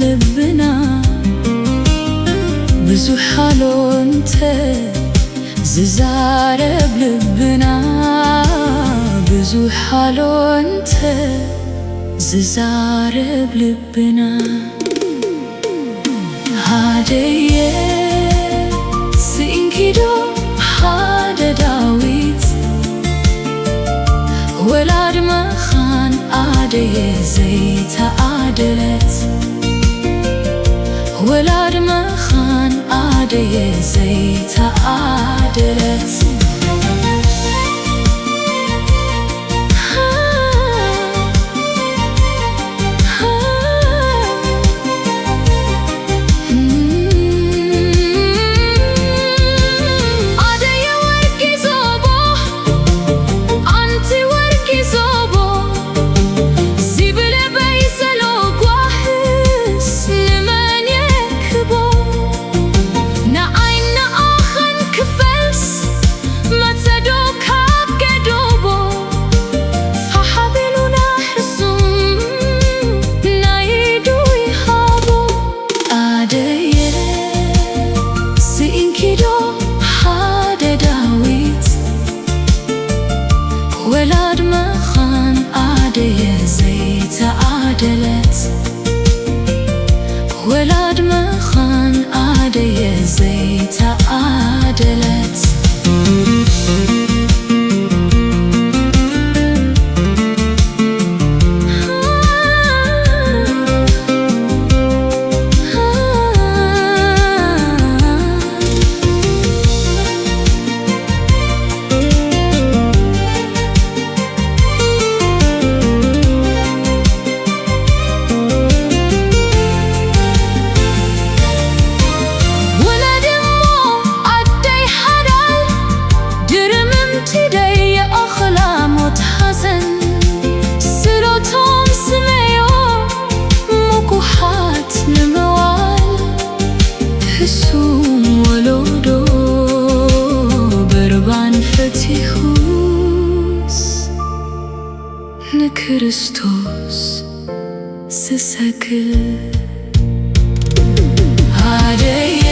ልብና ብዙሕ ኣሎ እንተ ዝዛረብ ልብና፣ ብዙሕ ኣሎ እንተ ዝዛረብ ልብና። ኣደየ ስኢንኪዶ ሓደ ዳዊት፣ ወላድ መኻን ኣደየ ዘይተኣደለት፣ ወላድ መኻን ኣደየ ዘይተኣደለት። ኣደየ ወርቂ ዞቦ፣ ኣንቲ ወርቂ ዞቦ፣ ዚብለ በይሰሎ ጓህስ ንመን የክቦ? ንዓይ ንኣኸን ክፈልስ መጸዶ ካብ ገዶቦ፣ ፋሕ ኣቢሉና ሕሱም ናይ ኢዱ ይሃቦ። ኣደየ ስኢንኪዶ ሓደ ዳዊት፣ ወላድ መኻን ኣደየ ዘይተኣደለት፣ ወላድ መኻን ኣደየ ዘይተኣደለት። ውለድ እሞ ኣደይ ሓዳል፣ ድርምምቲ ደይ የእኽላ ሞት ሓዘን፣ ስሎቶም ስመዮ ምኩሓት ንምዋል፣ ሕሱም ወለዶ በርባን ፈቲሑስ፣ ንክርስቶስ ዝሰግድ። ኣደየ